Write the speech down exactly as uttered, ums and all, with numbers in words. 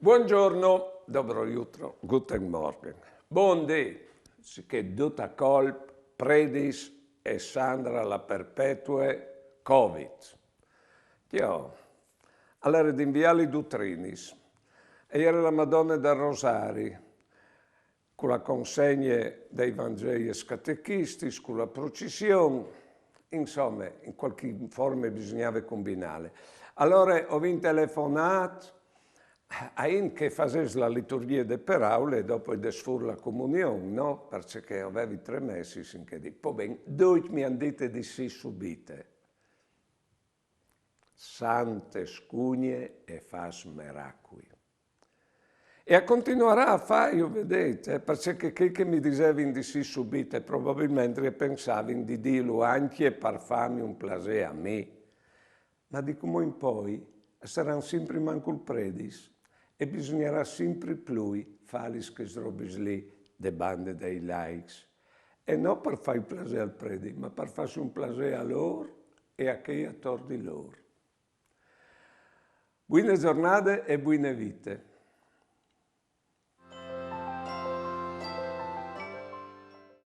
Buongiorno, dobro jutro, guten Morgen. Bundì, sichè dut a colp, predis e Sandra la perpetue, Covid. Tiò, al jere d'inviâ lis dutrinis e e jere la Madone dal Rosari, cu la consegne dai Vanzeis catechistis, cu la procession, insome, in cualchi forme bisugnave cumbinâle. Alore o vin telefonât a int che e fasès la liturgjie de peraule e dopo e des fûr la comunion, no? Parcè che o vevi trê messis in chê dì. Po ben, ducj mi àn dite di sì subite. Sante scugne e fâs meracui. E e continuarà a fâju, o vedêt, eh, parcè che chei che mi disevin di sì subite probabilmentri e pensavin di dîlu ancje par fâmi un plasê a mi. Ma di cumò in poi a saran simpri mancul predis e bisugnarà simpri plui fâ lis chês robis li de bande dai laics. E no par fâi plasê al predi, ma par fâsi un plasê a lôr e a chei ator di lôr. Buine zornade e buine vite.